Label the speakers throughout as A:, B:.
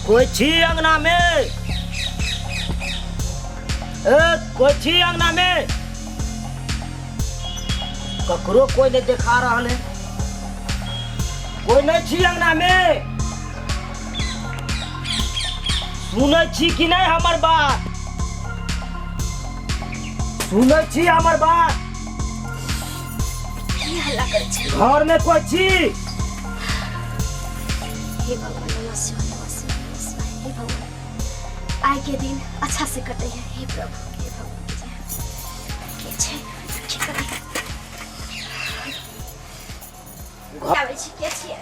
A: कोइ छी अंगना में? ए, कोइ छी अंगना में? ककरो कोई नहीं देखा रहल है। कोई नहीं छी अंगना में? सुनै छी कि नहीं हमर बात? सुनै छी हमर बात?
B: की हल्ला करै छै?
A: घर में कोई छी?
B: हे भगवान, नमः शिवाय, नमः शिवाय, नमः शिवाय। हे भगवान, आइ के दिन अच्छा से कटे है। हे प्रभु, हे भगवान के जय। के छै? की करी? आबै छी। के छियै?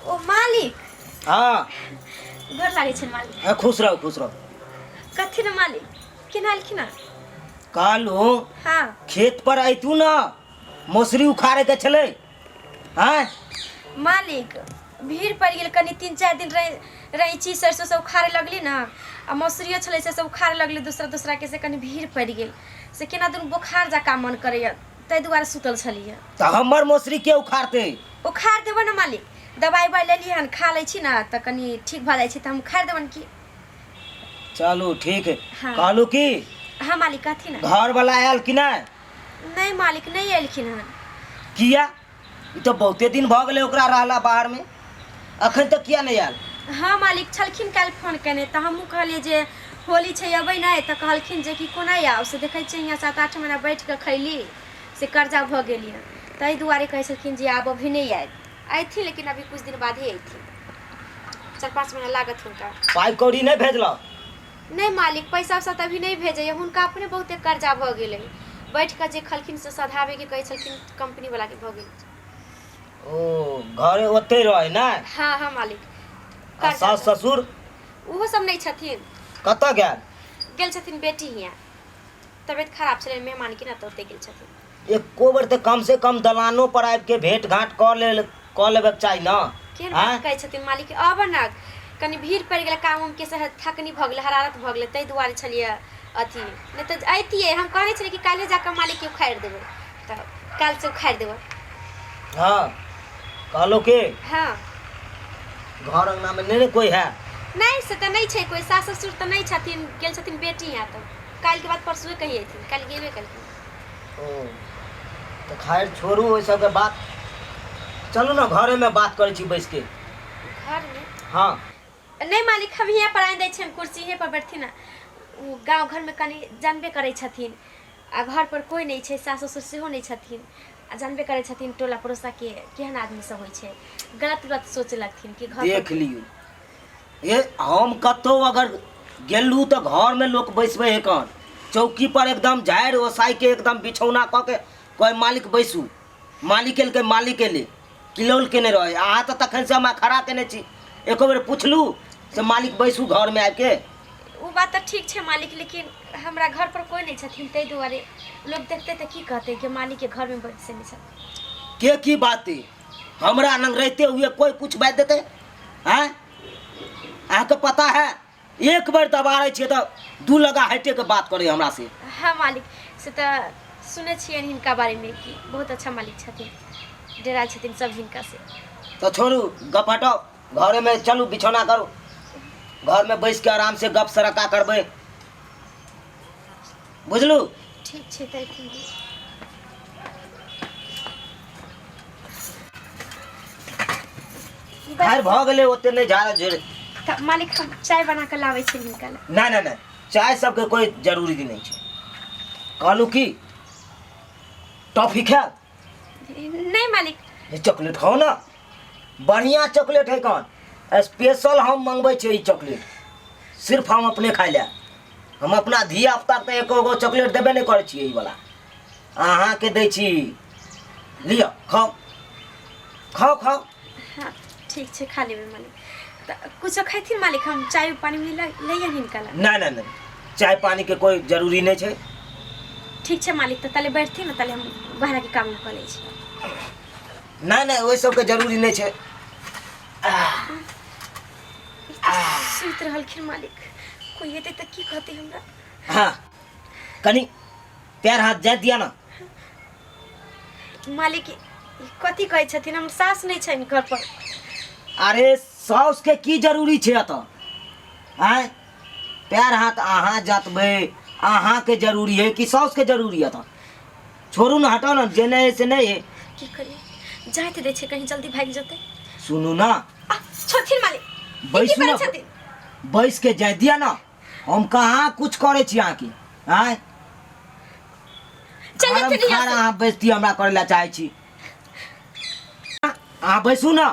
B: ओ मालिक।
A: हाँ।
B: गोर लागै छै मालिक।
A: हाँ, खुश रहो, खुश रहो।
B: कथी ने मालिक, केना एलखिन हँ?
A: कहलहुँ, खेत पर अयतू ने, मौसरी उखाड़े के छलै। आँय?
B: मालिक, भीड़ पड़ि गेल कनि। 3-4 दिन रहि रैंची सरसो सब उखाड़े लगली ने, आ मौसरियो छलै से सब उखाड़े लगली दोसरा दोसराके, से कनि भीड़ पड़ि गेल। से केना दुनू बोखार जकाँ मन करैए, ताहि दुआरे सुतल छलियै।
A: तऽ हमर मौसरी के उखाड़तै?
B: उखाड़ देबै ने मालिक। दबाइ उबाइ लेलियै हन, खा लै छी ने तऽ कनि ठीक भऽ जाइ छै, तऽ हम उखाड़ि देबनि की।
A: चलू ठीक है।
B: हाँ।
A: कहलू की,
B: हाँ मालिक, कहथिन ने।
A: घर वाला आयल कि नहि?
B: नहि मालिक, नहि एलखिन हन।
A: किया? ई तऽ बहुते दिन भऽ गेलै ओकरा रहला बाहरमे, अखन तक किया नहि आयल?
B: हाँ मालिक, छलखिन काल्हि फोन केने, तऽ हमहूँ कहलियै जे होली छै, अबै नहि? तऽ कहलखिन जे कि कोना आउ, से देखै छियै हियाँ 7-8 महीना बैठ कऽ खैली, से कर्जा भऽ गेल यऽ। ताहि दुआरे कहै छलखिन जे आब अभी नहि आयब। अयथिन, लेकिन अभी कुछ दिन बादे अयथिन, 4-5 महीना लागत हुनका।
A: पाइ कौड़ी नहि भेजलक?
B: नहि मालिक, पैसा उसा तऽ अभी नहि भेजैए। हुनका अपने बहुते कर्जा भऽ गेलै। बैठ कऽ जे खलखिन से सधाबैके कहै छलखिन, कम्पनीवलाके भऽ गेल।
A: ओ घरे ओते रहै ने?
B: हाँ हाँ मालिक।
A: आ सास ससुर?
B: ओहो सब नहि छथिन।
A: कतऽ गेल?
B: गेल छथिन बेटी हियाँ, तबियत खराब छलै मेहमानके ने, तऽ ओतहि गेल छथिन।
A: एको बेर तऽ कम से कम दलानो पर आबि के भेंट घाट कऽ ले कऽ लेबे के चाही ने।
B: केहन
A: आँय?
B: बात कहै छथिन मालिक, अबऽ ने। कनि भीड़ पड़ि गेलै, काम उमके से थकनी भऽ गेलै, हरारत भऽ गेलै, ताहि दुआरे छलियै अथी, नहि तऽ अइतियै। हम कहने छलियै कि काल्हि जाकऽ मालिकके उखाड़ि देबै, तऽ काल्हिसँ उखाड़ि देबै।
A: हाँ, कहलहुँ कि घर अंगना में नहीं ने कोई है?
B: नहि, से तऽ नहि छै कोइ। सास ससुर तऽ नहि छथिन, गेल छथिन बेटी यहाँ, तऽ काल्हिके बाद परसुए कही अयथिन, काल्हि गेबे केलखिन।
A: ओ तऽ खैर छोड़ू ओहि सबके बात, चलू ने घरेमे बात करै छी बैसके।
B: घरमे?
A: हाँ।
B: नहि मालिक, हम हियाँ पर आनि दै छियनि कुर्सी, हियाँ पर बैठथिन ने। ओ गाँव घरमे कनि जानबे करै छथिन, आ घर पर कोइ नहि छै, सास ससुर सेहो नहि छथिन, आ जानबे करै छथिन टोला पड़ोसाके केहन आदमी सब होइ छै, गलत गलत सोचे लगथिन कि घर पर।
A: देख लियौ, ए हम कतहु अगर गेलहुँ तऽ घरमे लोक बैसबै है कन चौकी पर एकदम झाड़ि ओसाइके एकदम बिछौना कऽ के कहै मालिक बैसू, मालिक एलकै, मालिक एलै, किलौल केने रहै। अहाँ तऽ तखनसँ हमरा खड़ा केने छी, एको बेर पुछलहुँ से मालिक बैसू घरमे आबिके?
B: ओ बात तऽ ठीक छै मालिक, लेकिन हमरा घर पर कोइ नहि छथिन, ताहि दुआरे लोक देखतै तऽ की कहतै कि मालिकके घरमे बैसै नहि छथिन।
A: के की बात है, हमरा लग रहते हुए कोई कुछ बाजि देतै? आँय, अहाँके पता है, एक बेर दबाड़ै छियै तऽ दू लगा हटे के बात करै हमरा से।
B: हाँ मालिक, से तऽ सुनै छियनि हिनका बारेमे कि बहुत अच्छा मालिक छथिन, डराइ छथिन सब हिनका से।
A: तऽ छोड़ू गप, हटाउ, घरेमे चलू, बिछौना करू, घरमे बैस के आराम से गप सरक्का करबै, बुझलू?
B: ठीक छै तऽ।
A: खैर भऽ गेलै, ओते नहि झाड़ झुड़।
B: तऽ मालिक, हम चाय बना कऽ लाबै छी हिनका लए।
A: नहि नहि नहि, चाय सबके कोइ जरूरी नहि छै। कहलू की, टॉफी खायब?
B: नहि मालिक।
A: ये चॉकलेट खाओ ना, बढ़िया चॉकलेट है कौन, स्पेशल हम मंगबै छियै ई चॉकलेट, सिर्फ हम अपने खाइ लए। हम अपना धिया पुताके तऽ एको गो चॉकलेट देबे नहि करै छियै, ई वाला अहाँके दै छी। लिअ, खाउ खाउ खाउ।
B: हाँ ठीक छै, खा लेबै मालिक। तऽ कुछो खैथिन मालिक? हम चाय पानी भी लैयन हिनका लए।
A: नहि नहि नहि, चाय पानीके कोइ जरूरी नहि छै।
B: ठीक छै मालिक, तऽ ताले बैठथिन ने, ताले हम बाहरके काम कऽ लै छी।
A: नहि नहि, ओहि सबके जरूरी नहि छै।
B: ई तऽ सुति रहलखिन मालिक, कोइ एतै तऽ की कहतै हमरा?
A: हाँ, कनि पैर हाथ जाय दिया ना।
B: मालिक, ई कथी कहै छथिन? हमर सास नहि छनि घर पर।
A: अरे साउस के की जरूरी छै एतऽ आँय पैर हाथ अहाँ जतबै अहाँके जरूरी है कि साउस के जरूरी है एतऽ छोड़ू ने हटाउ ने जे नहि है से नहि है
B: की करिए जाइत दै छै कहीं जल्दी भागि जेतै
A: सुनू ने
B: आ छोड़थिन मालिक ई की
A: बैसू
B: करै
A: ने
B: छथिन
A: बैस के जाय दिअ ने हम कहाँ कुछ करै छी अहाँके आँय
B: चल
A: खारम
B: जेथिन
A: खार
B: यहाँ से
A: अहाँ बेइज्जती हमरा करै लए चाहै छी अहाँ बैसू ने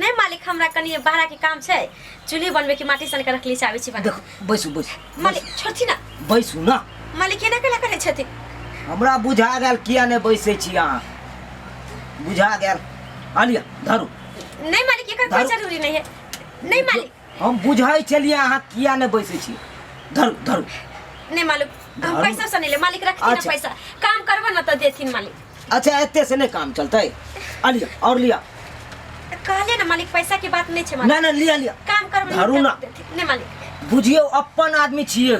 B: नहीं मालिक हमरा कनी बाहरा के काम छै चूल्ही बनबे के माटी सन के रखली छै आबै छी बना
A: देखो बैसू बैसू
B: मालिक छोड़थिन ना
A: बैसू ने
B: मालिक एना केला करै छथिन
A: हमरा बुझा गेल किया नहि बैसै छी अहाँ बुझा गेल आ लिअ धरू
B: नहीं मालिक एकर कोई
A: दारू-
B: जरूरी नहीं है नहीं मालिक
A: हम बुझै छलियै अहाँ किया नहि बैसै छी धरू धरू
B: नहीं मालिक हम
A: दारू-
B: पैसा से नहीं ले मालिक रखथिन ना
A: अच्छा।
B: पैसा काम करबो ना तो देथिन मालिक
A: अच्छा एते से नहि काम चलतै आ लिअ और लिअ
B: कहलिए ना मालिक पैसा के बात नहीं छै मालिक
A: नहि नहि लिअ लिअ
B: काम करबो
A: धरू ना।
B: नहीं मालिक
A: बुझियौ अपन आदमी छियै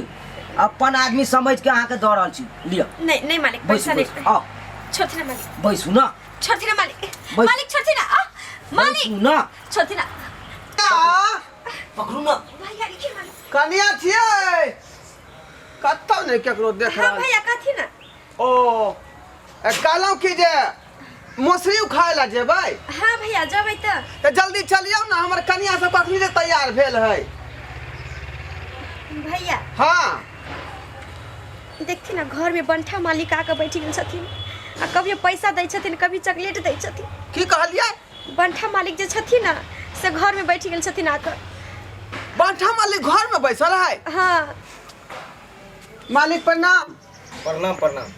A: अपन आदमी समझ के अहाँके दऽ रहल छी लिअ
B: नहीं नहीं मालिक
A: बैसू
B: पैसा
A: बैसू
B: नहीं
A: आउ
B: छोड़थिन ना मालिक
A: बैसू ना
B: छोड़थिन ना मालिक
A: बैस।
B: मालिक छोड़थिन ना आ मालिक
A: बैसू ना
B: छोड़थिन ना
A: पकड़ू ना
B: भैया लिखिए मालिक
C: कनिया छियै कतौ नहि केकरो देख
B: हाँ
C: रहल
B: भैया कहथिन ना
C: ओ ए, कहलहुँ कि जे मौसरी उखाड़े लए जेबै
B: हाँ भैया जेबै तऽ
C: तऽ जल्दी चलियौ ने हमर कनिया सब अखनी जे तैयार भेल है
B: भैया
C: हाँ
B: देखथिन ना घर में बंठा मालिक आके बैठ गेल छथिन आ कभी पैसा दै छथिन कभी चॉकलेट दै छथिन
C: की कहलियै
B: बंठा मालिक जे छथिन ना से घर में बैठ गेल छथिन आकर
C: बांठा मालिक घर में बैसल है
B: हाँ
C: मालिक प्रणाम
A: प्रणाम प्रणाम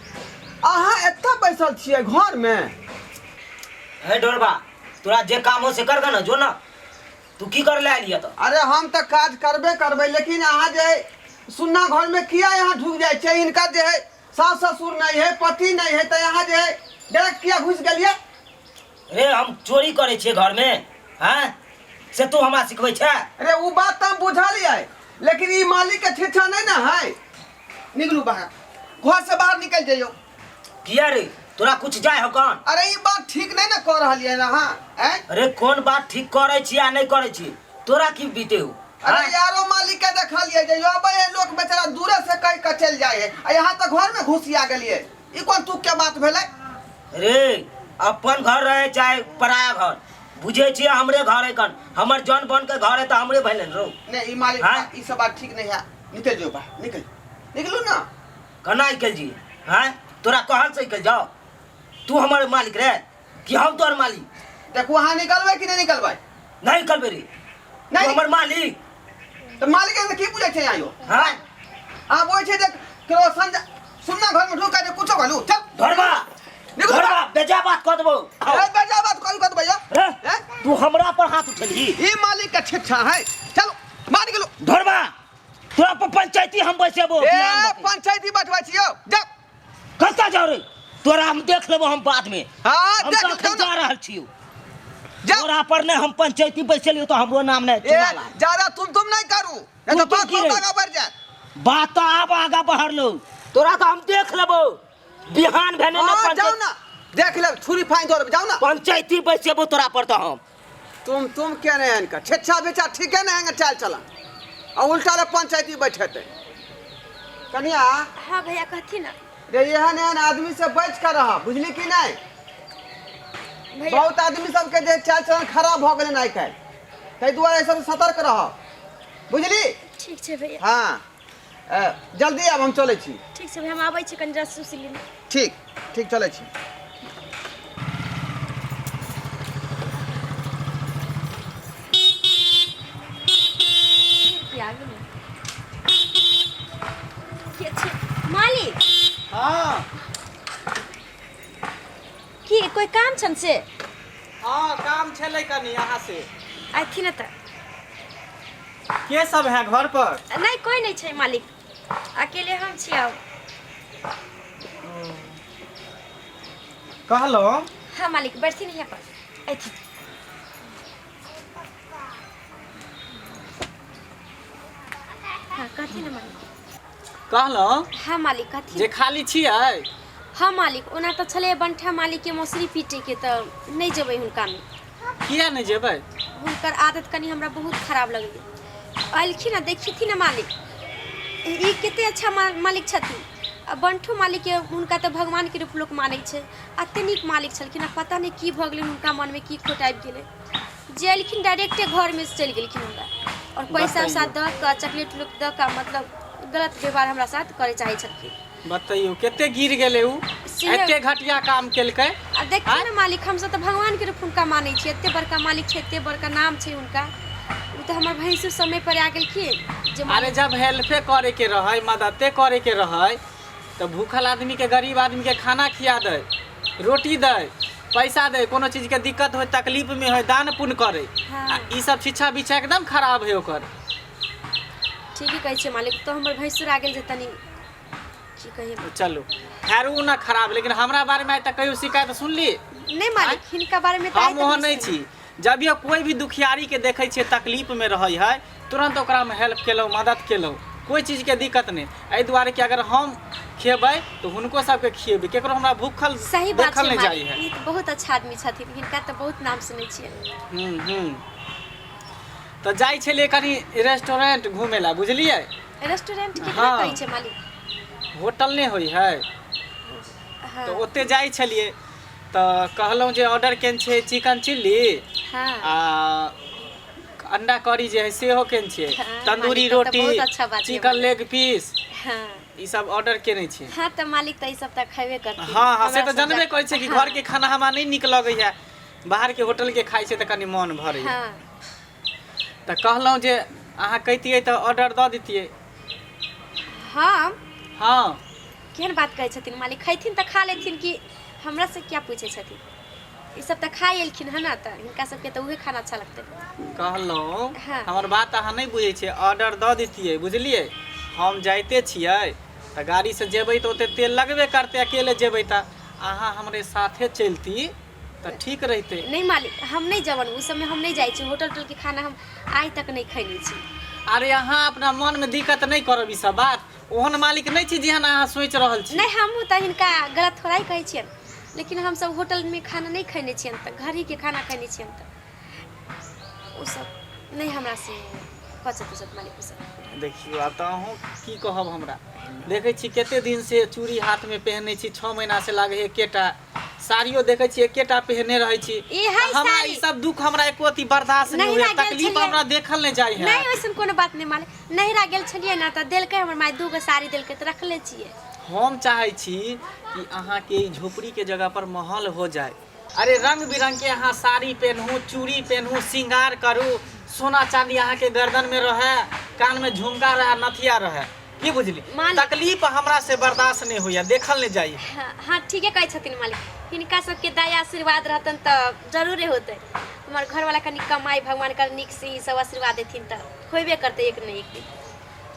C: अहाँ एतऽ बैसल छियै घर में
A: हे डोरबा तोरा जे काम हो से कर ना जो ना तू की कर ले आइलिय तऽ
C: अरे हम तऽ काज करबे करबै लेकिन अहाँ जे है सुन्ना घर में किया यहाँ ढुक जाइ छै हिनका जे है सास ससुर नहीं है पति नहीं है तऽ यहाँ जे है डायरेक्ट किया घुस गेलियै
A: रे हम चोरी करै छियै घरमे हैं से तू हमरा सिखबै छै
C: अरे ओ बात तऽ हम बुझलियै लेकिन ई मालिक के ठेठा नहीं ना है निकलू बाहर घर से बाहर निकल जइयो
A: किया रे तोरा कुछ जाय हो कौन
C: अरे ई बात ठीक नहीं ना कह रहलियै ना अहाँ ऐं
A: अरे कोन बात ठीक करै छी आ नहि करै छी तोरा की बीते हो
C: अरे
A: हैं?
C: यारो मालिक के देखलियै जे अबै है लोक बेचारा दूरे से कह के चलि जाइ है आ यहाँ तऽ घर में घुसिया गेलियै ई कोन तुक के बात भेलै
A: रे अपन घर रहे चाहे पराया घर बुझे छियै हमरे घर है कन हमर जन बन के घर है तऽ हमरे भेलै रो
C: नहीं ई मालिक
A: हाँ?
C: ई सब बात ठीक नहीं है निकल जो बाहर निकल निकलू ना
A: केना निकलि जी हैं तोरा कहल से निकलि जाओ तू हमर मालिक रे कि हम तोहर मालिक
C: देखू अहाँ निकलबै कि नहीं निकलबै
A: नहीं निकलबै रे तू
C: नहीं।
A: हमर मालिक
C: तऽ मालिक से की पूछै छै आयो
A: हैं
C: अहाँ बोलै छै जे केकरो सुन्ना घर में ढुक के कुछो कहलू चल
A: धरबा
C: निकल।
A: धरबा बेजा बात कऽ देबौ आओ।
C: ए बेजा बात करू कत भैया
A: रे,
C: हैं?
A: तू हमरा पर हाथ उठेलही
C: ई मालिक के छिच्छा है चलो मार गेलो
A: धरबा तोरा पर पंचायती हम बैसेबो
C: ए
A: बिहान दऽ के।
C: पंचायती बैठबै छियौ जा
A: कतऽ जाउ रे तोरा हम देख लेबो हम बाद में
C: हां
A: हम
C: देख
A: तऽ एखन
C: जाओ
A: जा
C: ना
A: रहल छियौ
C: जा
A: तोरा पर नहि हम पंचायती बैसेलियौ तऽ हमरो नाम नहि
C: ए
A: चुना ला।
C: ज्यादा तुम तुम नहीं करू नहीं तो
A: तुम तुम
C: बात
A: की रे?
C: आगा बढ़ जाए
A: बात तऽ आब आगा बढ़लो तोरा तऽ हम देख लेबो बिहान भेने ने
C: हाँ जाओ
A: पंचायत
C: ना देख ले छुरी फाइन दो जाओ ना
A: पंचायती बैसेबो तोरा पर तऽ हम
C: तुम तुम क्या नहीं इनका छेच्छा बेचा ठीक है ना हैंगे चाल चला और उल्टा ले पंचायती बैठे थे कन्या
B: हाँ भैया कहथिन ना
C: रे एहन एहन आदमी से बच कर रहा बुझली कि नहीं
B: भैया
C: बहुत आदमी सबके जे चाल चलन खराब भऽ गेलै आइ काल्हि ताहि दुआरे एहि सबसँ सतर्क रह बुझली
B: ठीक छै भैया
C: हँ ए, जल्दी आब हम चलै छी
B: ठीक छै भैया हम आबै छी कनि रस्सी उस्सी लेने
C: ठीक ठीक चलै छी
B: की आगे ने के छै मालिक
C: हँ
B: की कोई काम छन से
D: हँ काम छलै कनि अहाँ से
B: अथी ने तऽ
D: के सब है घर पर
B: नहि कोई नहि छै मालिक अकेले हम छी आब
D: कहलहुँ
B: हाँ मालिक बैठथिन यहाँ पर अथी हाँ कहथिन ना मालिक
D: कहलहुँ
B: हाँ मालिक कहथिन
D: जे खाली छियै
B: हाँ मालिक ओना तऽ छलै बंठा मालिकके मौसरी पीटैके तऽ नहि जेबै हुनकामे
D: किया नहि जेबै
B: हुनकर आदत कनि हमरा बहुत खराब लगैए। अयलखिन आ देखथिन ने मालिक, ई कते अच्छा मालिक छथिन। आ बंठू मालिकके हुनका तऽ भगवानके रूप लोक मानै छै, एते नीक मालिक छलखिन आ पता नहि की भऽ गेलै हुनका मनमे, की खोट आबि गेलै जे एलखिन डायरेक्टे घरमे से चलि गेलखिन हमरा आओर पैसा उसा
D: बतैयौ।
B: दऽ कऽ, चॉकलेट उकलेट दऽ कऽ, मतलब गलत व्यवहार हमरा साथ करय चाहै छलखिन।
D: बतैयौ कते गिर गेलै उ,
B: से
D: एते घटिया काम केलकै।
B: आ देखियौ ने मालिक, हमसब तऽ भगवानके रूप हुनका मानै छियै, एते बड़का मालिक छै, एते बड़का नाम छै हुनका, ओ तऽ हमर भैंसुर समय पर आ गेलखिन जे
D: अरे
B: मालिक।
D: जब हेल्पे करे के रहै, मददे करे के रहै, तऽ भूखल आदमी के, गरीब आदमी के खाना खिया दै, रोटी दै, पैसा दै, कोनो चीज के दिक्कत होय, तकलीफ में होय, दान पुण्य करे।
B: हाँ।
D: आ ई सब शिक्षा बिच्छा एकदम खराब है ओकर।
B: ठीके कहै छियै मालिक, तऽ हमर भैंसुर आ गेल जे तनी की कहियै।
D: चलू खैर उ ना खराब, लेकिन हमरा बारे में आइ तक कहियो शिकायत सुनली?
B: नहि मालिक, हिनका बारे में तऽ आइ
D: हम
B: तक
D: ओहन
B: नहि
D: नहि छी। जब ये कोई भी दुखियारी के देखै छियै तकलीफ में रहै है, तुरंत ओकरा में हेल्प केलहुँ, मदद केलहुँ, कोई चीज के दिक्कत नहि। एहि दुआरे कि अगर हम खेबै तऽ हुनको सबके खिएबै, केकरो हमरा भूखल
B: सही बात
D: देखल
B: छै
D: नहि जाइ
B: मालिक,
D: है।
B: ई तऽ बहुत अच्छा आदमी छथिन, हिनका तऽ बहुत नाम सुनै छियै।
D: हूँ, तऽ जाइ छलियै कनि रेस्टोरेंट घूमे ला, बुझलियै?
B: रेस्टोरेंट केकरा
D: हाँ।
B: कहै छै मालिक?
D: होटल नहि होइ है?
B: हाँ।
D: तऽ ओते जाइ छलियै तऽ कहलहुँ जे ऑर्डर केने छियै चिकन चिल्ली
B: हाँ
D: आ अंडा करी जे है सेहो केने छियै,
B: हाँ,
D: तंदूरी
B: मालिक, तब तऽ
D: रोटी,
B: बहुत अच्छा बात छै
D: चिकन
B: मालिक।
D: लेग पीस,
B: हाँ
D: ई सब ऑर्डर केने छियै।
B: हाँ तऽ मालिक, तऽ ई सब तऽ खयबे करथिन।
D: हाँ हाँ, से
B: हमरा
D: तऽ
B: सब
D: जानबे
B: जा-
D: करै छियै कि
B: हाँ,
D: घरके खाना हमरा नहि नीक लगैए, बाहरके होटलके खाइ छियै तऽ कनि मोन भरैए।
B: हाँ।
D: तऽ कहलहुँ जे अहाँ कहितियै तऽ ऑर्डर दऽ दितियै।
B: हम?
D: हाँ।
B: केहन बात कहै छथिन मालिक, खैथिन तऽ खा लेथिन कि हमरा से क्या पूछै छथिन? ई सब तऽ खाइ एलखिन हँ ने, तऽ हिनका सबके तऽ उहे खाना अच्छा लगतै।
D: कहलहुँ
B: हाँ।
D: हमर बात अहाँ नहि बुझै छियै, ऑर्डर दऽ दितियै, बुझलियै? हम जाइते छियै तऽ गाड़ीसँ जेबै तऽ ओते तेल लगबे करतै, अकेले जेबै तऽ अहाँ हमरे साथे चलती तऽ ठीक रहितै।
B: नहि मालिक, हम नहि जवन, ओ सबमे हम नहि जाइ छी, होटल उटल के खाना हम आइ तक नहि खैने छी।
D: अरे अहाँ अपना मनमे दिक्कत नहि करब ई सब बात, ओहन मालिक नहि छी जेहन अहाँ सोचि रहल छी।
B: नहि, हमहूँ तऽ हिनका गलत थोड़ा ही कहै छियनि, लेकिन हमसब होटलमे खाना नहि खैने छियनि, तऽ घरहीके खाना खैने छियनि, तऽ ओ सब नहि हमरा से पचत उचत मालिक ओ सब।
D: देखियौ आब तऽ अहूँ की कहब हमरा, देखै छी कते दिन से चूड़ी हाथमे पहिनै छी, 6 महीना से लागै एकेटा साड़ियो देखै छी एकेटा पहिने रहै छी।
B: ई है
D: तऽ हमरा
B: साड़ी।
D: ई सब दुख हमरा एको अथी बर्दाश्त नहि
B: नहिरा
D: होइए,
B: गेल
D: तकलीफ
B: छलियै।
D: हमरा देखल नहि जाइ है।
B: नहि, ओइसन कोनो बात नहि मालिक, नहिरा गेल छलियै ने तऽ देलकै हमर माय, दूगो साड़ी देलकै तऽ रखले छियै।
D: हम चाहै छी कि अहाँके ई झोपड़ीके जगह पर महल हो जाय। अरे रंग बिरंग के अहाँ साड़ी पेनहू, चूड़ी पेनहू, श्रृंगार करू, सोना चांदी अहाँके गर्दन में रहे, कान में झुमका रहे, नथिया रहे, की बुझली?
B: मालिक।
D: तकलीफ हमरा से बर्दाश्त नहीं होइया, देखल नहीं जाइए।
B: हाँ हाँ, ठीके कहै छथिन मालिक, हिनका सबके दया आशीर्वाद रहतन तऽ जरूरे होतै। हमर घरवाला कनि कमाइ भगवान कर नीक से ई सब आशीर्वाद देथिन तऽ होबे करतै एक ने एक दिन।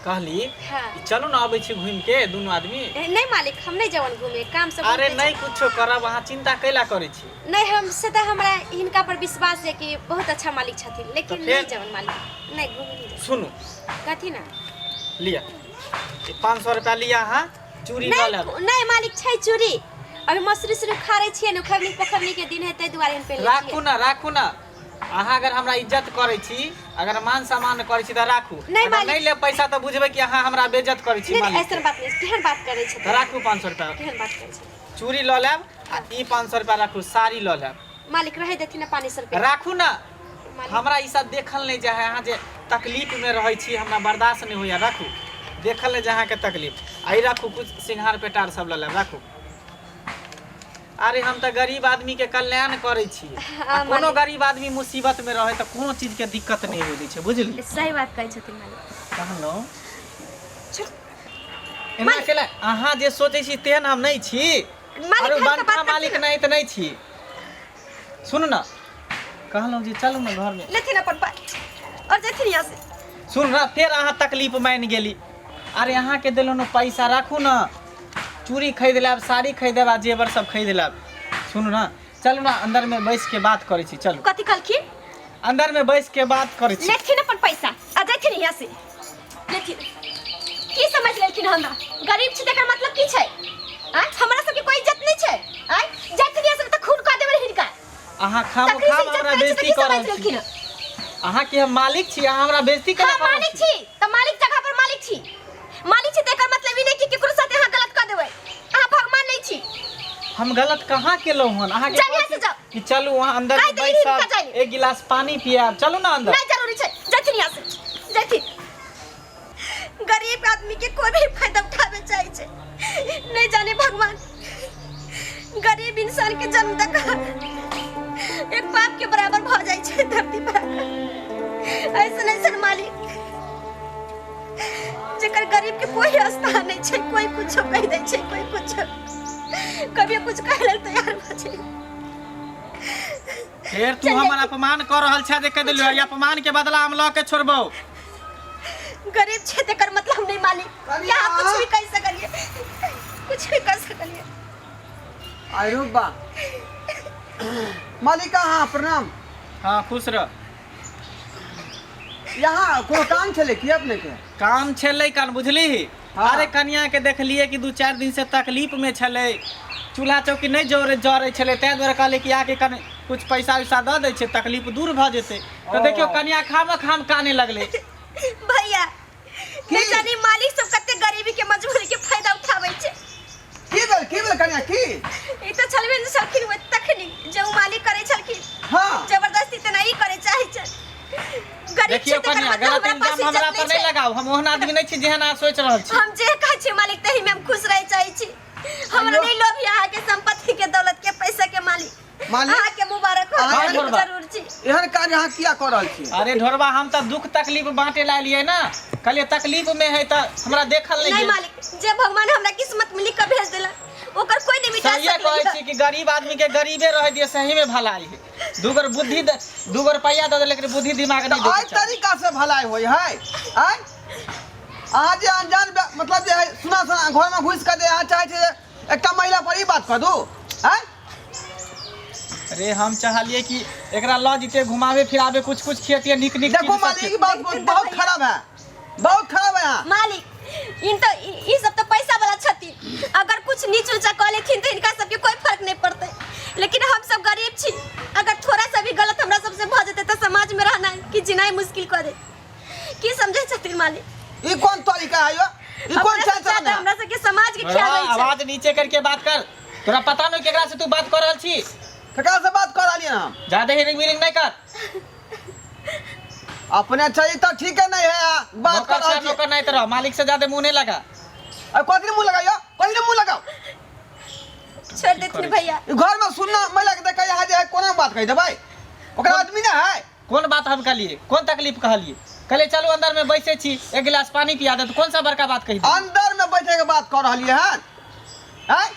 D: कहली
B: हाँ।
D: चलू ने अबै छी घूमि के दुनू आदमी।
B: ए, नहि मालिक, हम नहि जवन घूमे, काम सब
D: अरे
B: बहुते
D: नहि
B: छै।
D: कुछो करब, अहाँ चिंता कैला करै छी?
B: नहि, हम से तऽ हमरा हिनका पर विश्वास है कि बहुत अच्छा मालिक छथिन, लेकिन
D: तऽ
B: नहि
D: फेर?
B: जवन मालिक, नहि घूमे नहि जवन।
D: सुनू।
B: कथी ना?
D: लिअ 500 रुपया लिअ, अहाँ चूड़ी लऽ लेब।
B: नहीं नहीं मालिक, छै चूड़ी, अभी मसूरी सुरी खारै छियै ने, खबनी पोखरनी के दिन है, ताहि दुआरे हम पहिने
D: राखू
B: छियै।
D: ना, राखू ना, अहाँ अगर हमरा इज्जत करै छी, अगर मान सम्मान करै छी तऽ राखू।
B: नहि
D: अगर
B: मालिक।
D: नहि लेब पैसा तऽ बुझबै कि अहाँ हमरा बेइज्जत करै छी।
B: नहीं नहीं,
D: मालिक
B: ऐसन बात नहीं, केहन बात करै
D: तऽ
B: छथिन?
D: राखू 500 रुपया।
B: केहन बात करै छथिन?
D: चूड़ी लऽ लेब आ ई 500 रुपया राखू, साड़ी लऽ लेब।
B: मालिक, रहै देथिन ने 500 रुपया।
D: राखू ना।
B: मालिक।
D: हमरा ई सब देखल नहि जाइ है, अहाँ जे तकलीफ में रहै छी हमरा बर्दाश्त नहि होइया। राखू, देखल नहि जाइ अहाँके तकलीफ। आ ई राखू, कुछ सिंघार पेटार सब लऽ लेब, राखू। अरे हम तऽ गरीब आदमी के कल्याण करै छी। आ कोनो
B: मालिक।
D: गरीब आदमी मुसीबत में रहै तऽ कोनो चीज के दिक्कत नहि होइ दै छै, बुझली?
B: सही बात कहै छथिन मालिक।
D: कहलहुँ एना केला अहाँ जे सोचै छी तेहन हम नहि छी।
B: मालिक,
D: अरे
B: हल्का
D: बनका
B: बात करथिन
D: मालिक
B: ना।
D: नहि तऽ नहि छी। सुनू ने, कहलहुँ जे चलू ने घरमे।
B: लेथिन अपन पाइ और जेथिन यहाँ से।
D: सुन न, फेर अहाँ तकलीफ मानि गेली। अरे अहाँके देलहुँ ने पैसा, राखू ने, चूड़ी खरीद लेब, साड़ी खरीद लेब आ जेवर सब खरीद लेब। सुनू ने, चलू ने अन्दरमे बैस के बात करै छी, चलू।
B: कथी कहलखिन?
D: अन्दरमे बैस के बात करै छी।
B: लेथिन अपन पैसा आ जेथिन यहाँ से। लेथिन की समझ लेलखिन हमरा? गरीब छी तकर मतलब की छै? आँय, हमरा सबके कोई इज्जत नहीं छै? आँय, जेथिन यहाँ से तऽ खून कऽ देबै हिनका।
D: अहाँ खामो
B: तकरे से
D: खाम
B: इज्जत
D: हमरा
B: करै छै तऽ
D: बेइज्जती
B: की
D: कऽ
B: समझ
D: रहल छी।
B: लेलखिन?
D: अहाँ के हम मालिक छी, अहाँ हमरा बेइज्जती
B: हाँ
D: केना
B: मालिक छी तऽ मालिक जगह पर मालिक छी। मालिक छी तऽ एकर मतलब ई नहि कि केकरो साथे अहाँ गलत कऽ देबै। अहाँ भगवान नहि छी।
D: हम गलत कहाँ केलहुँ हन? अहाँ के
B: चल यहाँ से जाओ।
D: कि चलू वहाँ अंदर
B: कहि देली
D: बैसब,
B: हिनका जाइले।
D: एक गिलास पानी पियाब, चलू ना अंदर।
B: नहीं जरूरी छै, जाथिन यहाँ से, जाथिन। गरीब आदमी के कोई भी फायदा उठावे चाहे छै, नहीं जाने भगवान गरीब इंसान के जन्म तक एक पाप के बराबर भ जाय छै धरती पर। ऐसन ऐसन मालिक जेकर गरीब के कोई स्थान नहीं छै, कोई कुछो कह दै छै, कोई कुछो कभी कुछ कहे लेल तैयार भ छै।
D: फेर तू हमर अपमान कर रहल छे जे कह देलियो, ई अपमान के बदला हम ल के छोड़बौ।
B: गरीब छै तेकर मतलब नहीं मालिक
C: कनिया।
B: यहाँ कुछ भी कह सकलिए, कुछ भी कर सकलिए।
C: आइ रुबा मालिका। हाँ प्रणाम।
D: हाँ खुश रह।
C: यहाँ कोनो काम छलै की अपने के?
D: काम छलै कान बुझली।
C: हाँ।
D: अरे कनिया के देखलिए कि 2-4 दिन से तकलीफ में छलै, चूल्हा चौकी नहीं जरे जरे छलै, ताहि दुआरे कहलिए कि आके कने कुछ पैसा वैसा दऽ दै छै, तकलीफ दूर भऽ जेतै। तऽ देखियौ कनिया खाम खाम काने लगलै।
B: भैया नहीं जानी मालिक सब कते गरीबी के मजबूरी के फायदा उठाबै छै।
C: की भेल, की भेल कनिया की?
B: ई तऽ छलबे ने छलखिन ओ तखनी जे उ मालिक करै छलखिन।
C: हाँ।
B: जबरदस्ती तऽ नहीं करे चाहै छै। गरीब
D: देखियौ
B: छै तेकर
D: कनिया,
B: मतलब
D: गलत
B: हमरा पास
D: इल्जाम हमरा
B: इज्जत
D: पर
B: नहीं
D: नहीं
B: छै।
D: लगाउ, हम ओहन आदमी नहीं छी जेहन अहाँ सोचि रहल छी।
B: हम जे कहै छी मालिक तही में हम खुश रहे चाहै छी। हमरा नहीं लोभ है अहाँ के संपत्ति के दौलत के पैसा के मालिक।
C: मालिक?
B: अहाँ के मुबारक हो,
C: अहाँ
B: हम
D: ढोरबा।
B: जरूर छी।
C: एहन काज अहाँ किया कऽ रहल छी?
D: अरे ढोरबा, हम तऽ दुख तकलीफ बांटे ला एलियै ना, कहलियै तकलीफ में है तऽ हमरा देखल नहीं
B: नहीं
D: गेल।
B: मालिक, जे भगवान हमरा किस्मत में लिख के भेज देलक ओकर कोई नहीं मिटा
D: सहिए कहै
B: सकलै।
D: छी कि गरीब आदमी के गरीबे रह दिए, सही में भलाई है। दूगो बुद्धि दूगो रुपया दऽ दे, लेकिन बुद्धि दिमाग नहीं
C: एहि
D: दे।
C: तरीका से भलाई होइ है? आँय अहाँ जे अनजान मतलब जे है सुना सुना घर में घुसि कऽ जे अहाँ चाहै छी जे एकटा महिला पर ई बात कऽ दू? आँय
D: अरे हम चाहलिए कि एकरा लऽ जैते घुमावे फिरावे, कुछ कुछ खियतिए निक निक
C: देखो
D: चीज सब।
C: मालिक, ई बात बहुत खराब है, बहुत खराब है यहाँ।
B: मालिक इन तो ई सब तो पैसा वाला छथिन, अगर कुछ नीच ऊंचा कह लेथिन तो इनका सबके कोई फर्क नहीं पड़तै, लेकिन हम सब गरीब छी, अगर थोड़ा सा भी गलत हमरा सबसे भऽ जेतै तऽ समाज में रहना कि जीनाइ मुश्किल कऽ दे। की समझै छथिन मालिक?
C: ई कोन तरीका है यो? ई कोन
B: अपना
C: चाल
B: से
C: चलन
B: ज्यादा
C: है?
B: हमरा सबके समाज के
D: बड़ा
B: ख्याल रहै छै।
D: आवाज नीचे करके बात कर, तोरा पता नहीं केकरा से तू बात कर रहल छी।
C: ककरा से बात कर रहलियै हम?
D: ज्यादा हिरिंग विरिंग नहीं कर।
C: अपने चाहिए तो ठीक है, नहीं है बात
D: नौकर
C: कर रहल
D: से
C: छी।
D: नौकर नहीं तरह मालिक से ज्यादा मुंह नहीं लगा।
C: अरे कथी मुंह लगाइयो, कथी मुंह लगाओ?
B: छोड़ देथिन भैया।
C: ई घर में सुनना महिला के देखै यहाँ जे है कोना बात कहि देबै? ओकरा आदमी ना है।
D: कोन बात हम कहलिए, कोन तकलीफ कहलिए? कहलिए चलू अंदर में बैसे छी, एक गिलास पानी पिया दे, तो कौन सा बड़का बात कहि देलियै?
C: अंदर में बैठे के बात कर रहलियै हन? आँय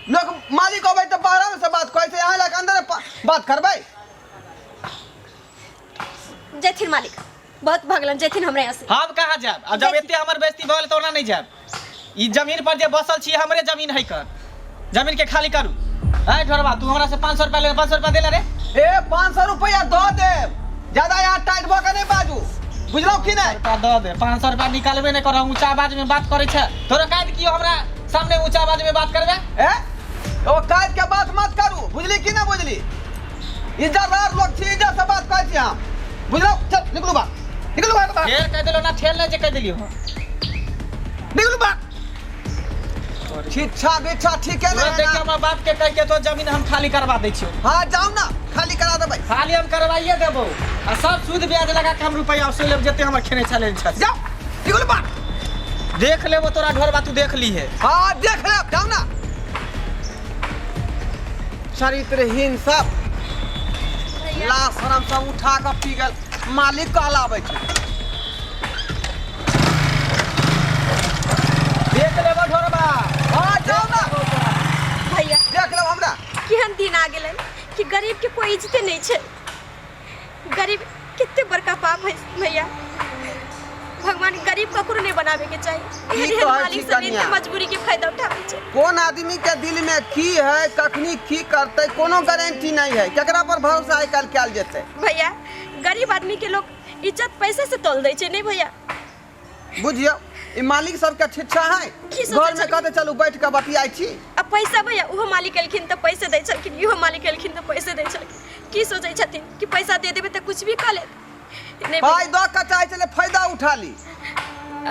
C: लोग मालिक अबै तऽ बाहर में से बात कहै छै, यहाँ लग अंदर में बात करबै?
B: जयथिन मालिक, बहुत भगलन, जयथिन हमरा यहाँ से।
D: हम कहाँ जायब? आ जब एते हमर बेइज्जती भऽ गेल तऽ ओना नहीं जायब। ई जमीन पर जे बसल छी हमरे जमीन है, कर जमीन के खाली करू। ऐ ढोरबा, तू हमरा से 500 रुपया ले, 500 रुपया देला रे।
C: ए 500 रुपया दऽ देब, ज्यादा यहाँ टाइट भऽ के नहीं बाजू, बुझलहुँ कि नहीं?
D: रुपया दऽ दे, 500 रुपया निकालबे नहीं करब। ऊंचा आवाज में बात करै छै तोरा, काज कियो हमरा सामने ऊंचा आवाज में बात करबे?
C: ए ओ काज के बात मत करू, बुझली कि नहीं बुझली? इज्जतदार लोग छी, इज्जत से बात करै छी हम, बुझलहुँ? चल निकलू बाहर, निकलू बाहर, बाहर
D: फेर कहि देलहुँ ना, ठेल नहि जे कहि देलियौ।
C: निकलू बाहर। शिक्षा बिच्छा ठीक है
D: तुरंत
C: ना?
D: देखियौ हमरा बाप के कहि के तो जमीन हम खाली करवा दै छियौ।
C: हाँ जाउ ना, खाली करा देबै।
D: खाली हम करवाइए देबौ आ सब सूद ब्याज लगा के हम रुपया वसूल लेब जते हमर खेने छले छल।
C: जाओ निकलू बाहर।
D: देख लेबो तोरा ढोरबा, तू देख लीहे।
C: हाँ देख लेब, जाउ ना। चरित्रहीन सब ला शरम सब उठा कऽ पी गेल, मालिक कहलाबै छै।
D: देख लेबो ढोरबा।
C: हाँ जाउ ना
B: भैया
C: देख लेब हमरा।
B: केहन दिन आ गेलै कि गरीब के कोई इज्जते नहीं छै। गरीब कितने बड़का पाप है भैया, भगवान गरीब ककरो नहीं बनावे के चाही।
C: की
B: एहन एहन
C: कहै
B: मालिक
C: छी
B: सब
C: कनिया?
B: एते मजबूरी के फायदा उठाबै छै।
C: कोन आदमी के दिल में की है, कखनी की करतै, कोनो गारंटी नहीं है, केकरा पर भरोसा आइ काल्हि कयल जेतै?
B: भैया गरीब आदमी के लोग इज्जत पैसे से तोल दै छै, नहीं भैया?
C: बुझियौ ई मालिक सबके ठिठा है,
B: की सोचै
C: घर में
B: छलियै?
C: कहते चलू बैठ के बतियाइ छी।
B: आ पैसा भैया उहो मालिक एलखिन तऽ पैसे दै छलखिन, इहो मालिक एलखिन तऽ पैसे दै छलखिन। की सोचै छथिन कि पैसा दे देबै तऽ कुछ भी कऽ लेत? नहि
C: पाइ दऽ कऽ चाहै छलै फायदा उठा ली।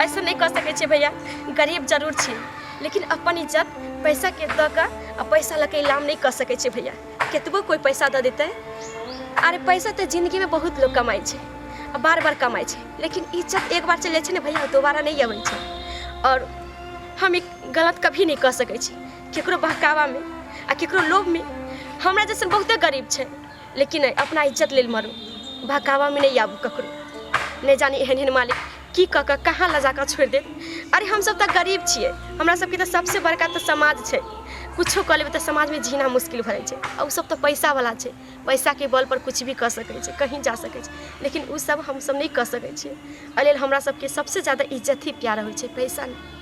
B: ऐसे नहि कऽ सकै छियै भैया, गरीब जरूर छी लेकिन अपन इज्जत पैसाके दऽ कऽ आ पैसा लऽ कऽ इलाम नहि कऽ सकै छियै भैया। केतबो कोइ पैसा दऽ देतै, अरे पैसा तऽ जिन्दगीमे बहुत लोक कमाइ छै आ बार बार कमाइ छै, लेकिन इज्जत एक बार चलि जाइ छै ने भैया, दोबारा नहि अबै छै। आओर हम ई गलत कभी नहि कऽ सकै छी केकरो बहकावामे आ केकरो लोभमे। हमरा जैसन बहुते गरीब छै, लेकिन नहि, अपना इज्जत लेल मरू, बहकावामे नहि आबू ककरो। नहि जानी एहन एहन मालिक की कऽ कऽ कहाँ लऽ जाकऽ छोड़ि देत। अरे हमसब तऽ गरीब छियै, हमरा सबके तऽ सबसँ बड़का तऽ समाज छै। कुछो कऽ लेबै तऽ समाजमे जीना मुश्किल भऽ जाइ छै। आ ओसब तऽ पैसावला छै, पैसाके बलपर कुछ भी कऽ सकै छै, कहीं जा सकै छै, लेकिन ओसब हमसब नहि कऽ सकै छियै। एहि लेल हमरा सबके सबसँ ज्यादा इज्जत ही प्यारा होइ छै, पैसा नहि।